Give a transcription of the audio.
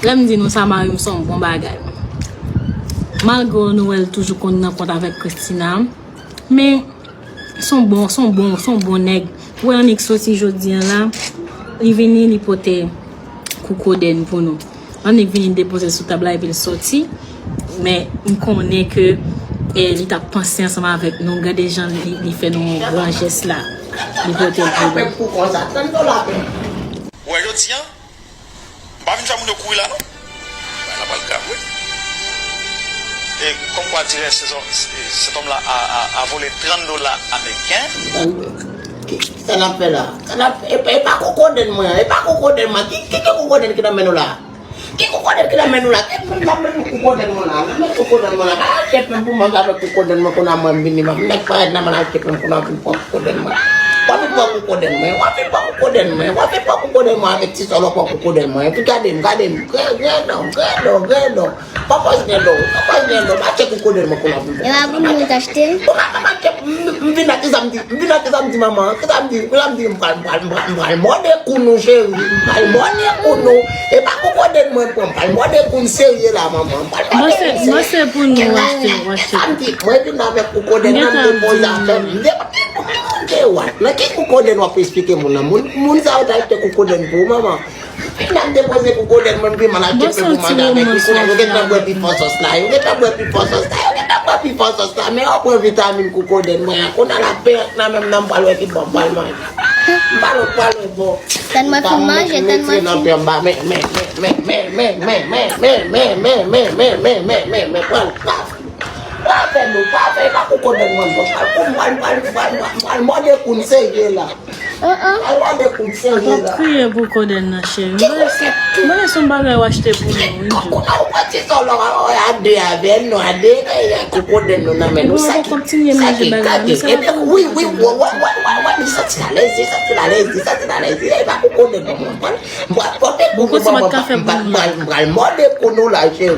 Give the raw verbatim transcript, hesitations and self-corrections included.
Lè m di nou sa, mari m se yon bon bagay. Malgre nou wè l toujou konn nan kont avèk Christina, men se yon bon, se yon bon, se yon bon nèg. Ou wè annik soti jodi a la, li vini, li pote kou kodenn pou nou. Annik vini depoze l sou tab la epi l soti. Men m konnen ke eh, li t ap panse ansanm avèk nou. Gade jan li, li fè nou yon gran jès la. Li pote l pou nou. Ou wè jodi a, m pa vin fè moun yo kouri la non. Bagay la pral grav wi. E comme quoi dirait cet homme là a, a, a volé trente dollars américains. Sa n ap fè la? Sa n ap, e, e pa kokodenn mwen an, e pa kokodenn mwen. Ki, ki, ki kokodenn ki nan men nou la? Ki kokodenn ki nan men nou la? Ki pou m ap met kokodenn mwen la? Nan men kokodenn mwen la. Pa achte pen pou manje avèk kokodenn mwen kounye a mwen vini. M ap nèk parèt nan mwen achte pen kounye a pou m pran kokodenn mwen. W ap vin pran kokodenn mwen. W ap vin pran kokodenn mwen. W ap vin pran kokodenn mwen avèk ti sòl w ap pran kokodenn mwen. Epi gade m, gade m. Grenn, grenn, grenn, grenn. Pa pòs grenn, pa pòs grenn. Pa achte kokodenn mwen kounye a pou m pran. E pa pou nou t achte l? Ou pa, pa, pa achte. M, m vin la, kisa m di? M vin la, kisa m di manman? Kisa m di? Kisa m di? M pral, m pral, m pral, m pral mòde kou nou, cheri. M pral mòde kou nou. E pa kokodenn mwen pran. M pral mòde kou n serye la, manman. M pral mòde kou n serye. Bon, se pou nou achte, w achte. Kisa m di? Mwen vin avèk kokodenn nan, m depoze afè m. M depoze kokodenn. Nan ki kokodenn w ap esplike moun nan? Moun, moun sa yo t achte kokodenn pou ou, manman. Vin nan depoze kokodenn mwen, pi mal achte pen pou manje avèk li. Kounye a yo gentan bwè pifò sòs la. Yo gentan bwè pifò sòs la. Yo gentan bwè pifò sòs la. Men yo pran vitamin kokodenn mwen an. Kounye a la pen ak nan menm nan m pral wè ki bò m pral manje. M pral wè, pral wè bò. Tann mwen fin manje, tann mwen fin. Men, men, men, men, men, pral, pral, pral fè nou, pral fè, pa kokodenn mwen, pral, pral, pral, pral, pral, pral mòde kou n serye la. An, an. Al gade kout serye la. Ap kriye pou kodenn nan, cheri. Mwen se, mwen se yon bagay w achte pou nou, wi. Kokodenn ou pran ti sòlò a de avè nou, a de, eh, kokodenn nou nan men nou. Sa ki, sa ki gade. Epi, wi, wi, wè, wè, li santi alèz, li santi alèz, li santi alèz. E pa kokodenn nou, mwen pral, mwen pral pote pou nou, mwen pral, mwen pral mòde pou nou la, cheri.